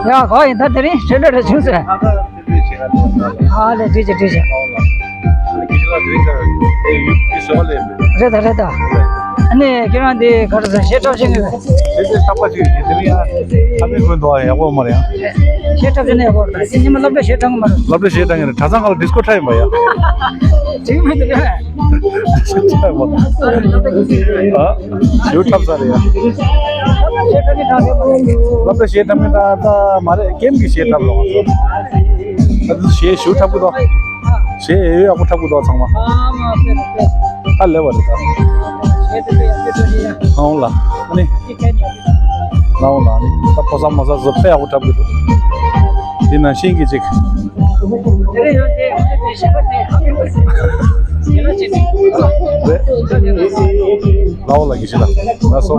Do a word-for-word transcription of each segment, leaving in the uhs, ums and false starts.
ཡ། ག་ཡིན་ད། དེ་རིང་ཁྲིད་འགྲོ་རེ་བྱུང་ཟེར། ཨ་ལེ། ཐུགས་རྗེ་ཆེ། ཐུགས་རྗེ་ཆེ། རེད་ད། རེད་ད། ཨ་ནི་ཁྱེད་རང་འདི་ག་རེ་ཟེར། གཞས་འཁྲབ་ཤེས་ཀྱི་རེད། དེ་དེ་ཐག་པ་ཅིག་གི་དེ་རིང་ཡ། ཨ་མའི་སྐུ་མདོག་ཡག་པོ་མ་རེད་ཡ། གཞས་འཁྲབ་ཤེས་ན་ཡག་པོ་རེད། ད་ཉི་མ་སློབ་གྲྭ་གཞས་འཁྲབ་གི་མ་རེད། སློབ་གྲྭ་གཞས་འཁྲབ་ཡིན་རེད། གྲྭ་ཚང་ཁག་ལ་ཌིས་ཀོ་འཁྲབ་ཡིན་པ་ཡ། དེ་མི་འདུག་ག་ཨ། ཞུ་འཁྲབ་ས་རེད་ཡ། སློབ་གྲྭ་གཞས་འཁྲབ་མཁན་ད་ད་མ་རེད། ཀེམ་གྱི་གཞས་འཁྲབ་རོགས། ད་དུ་གཞས་ཞུ་འཁྲབ་གི་འདུག་གཞས་ཡོད་ཡོད་ཡག་པོ་འཁྲབ་གི་འདུག་ཚང་མ། ཧ་ལས་པ་རེད་ད། ཨ་འོང་ལ། ཨ་ནི། ལའོ་ལ་ནི་ད་ཕོ་གསར་མོ་གསར་ཚོ་དཔེ་ཡག་པོ་འཁྲབ་གི་འདུག་འདི་ནང་བཞིན་གྱི་ཅིག་རེད། ལའོ་ལ་གི་ཤི་ལ་ལ་སོ།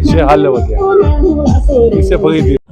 ཞེ་ཧ་ལས་པ་དེ། ཡིག་ཚད་ཕ་གི་དེ།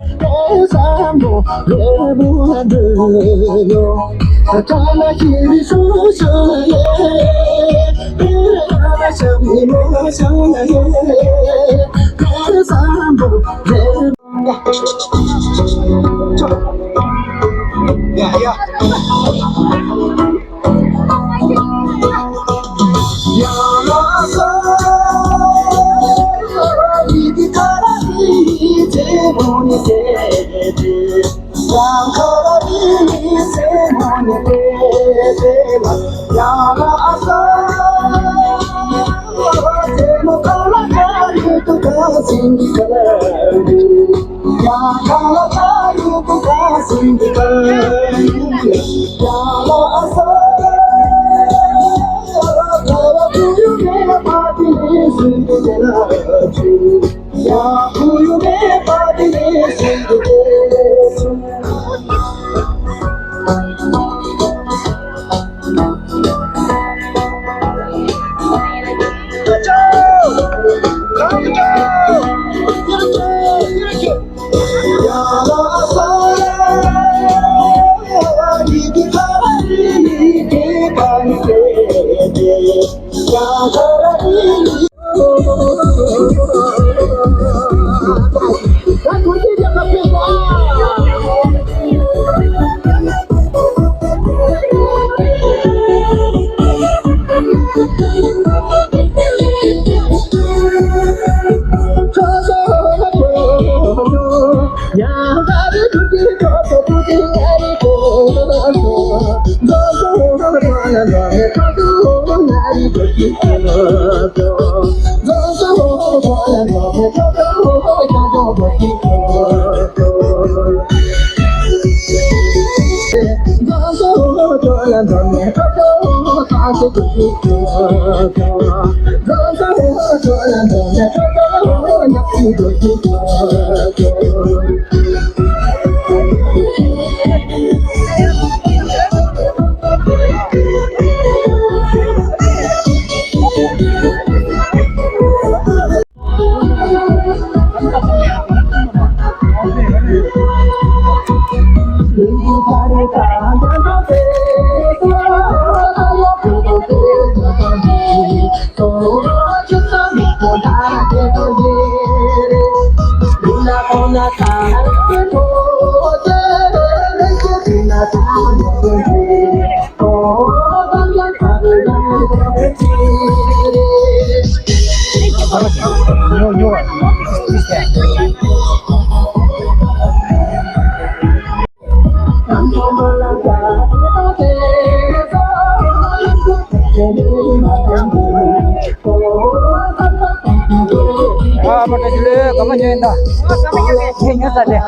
ཨ་མ་ཏྲ་ཇུ་ལེ། ག་མ་ཉོས་ཡིན་ད། ཁྱེད་ཉོས་ས་དེ།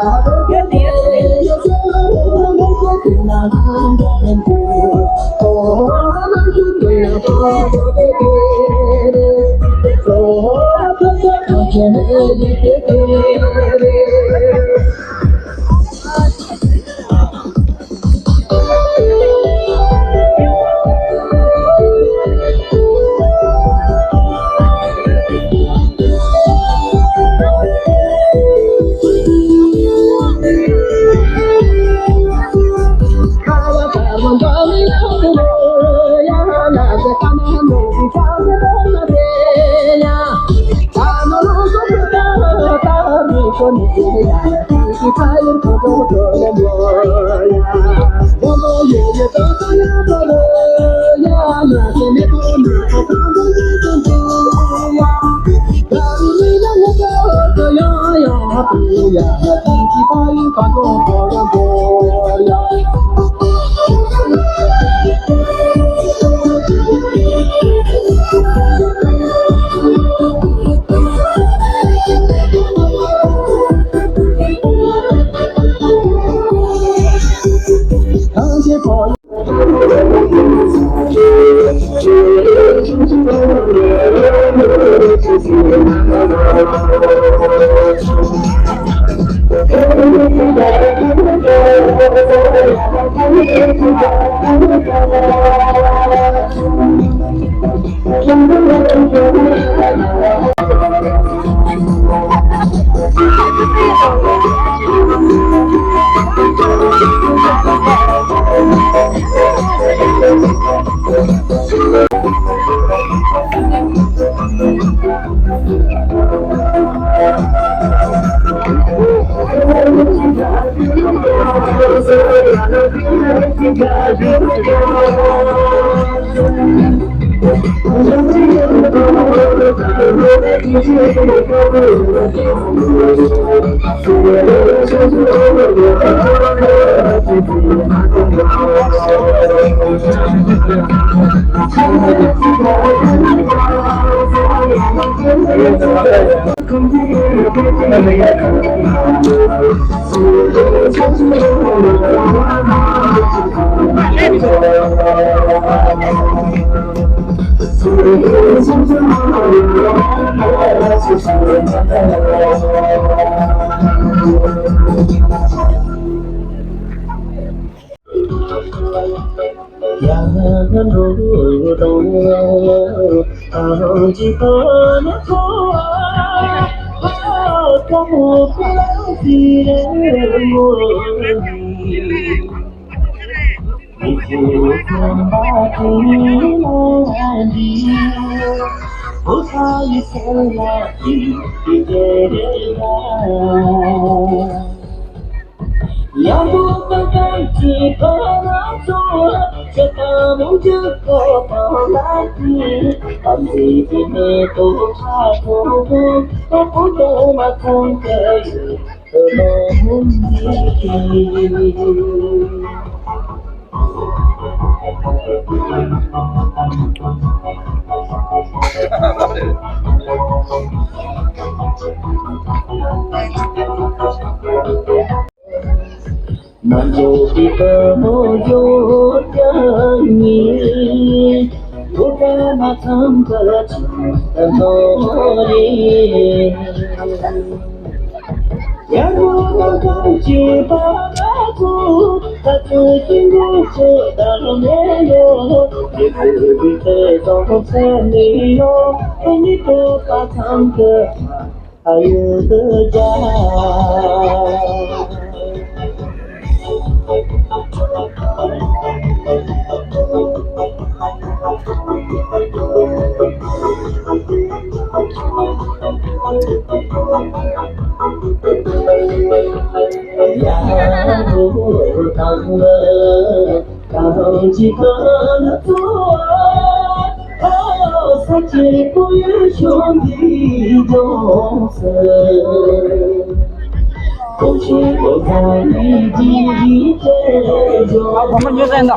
ཨ་བུ་མོ་ཉོ་ས་ཡིན་ད། ཨ་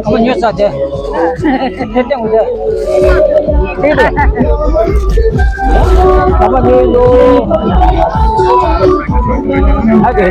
བུ་མོ་ཉོ་ས་དེ། དེ་སྟེང་དེ། དེ་དེ། ཨ་བུ་མོ་ཉོ་ཡོ། ཨ་དེ།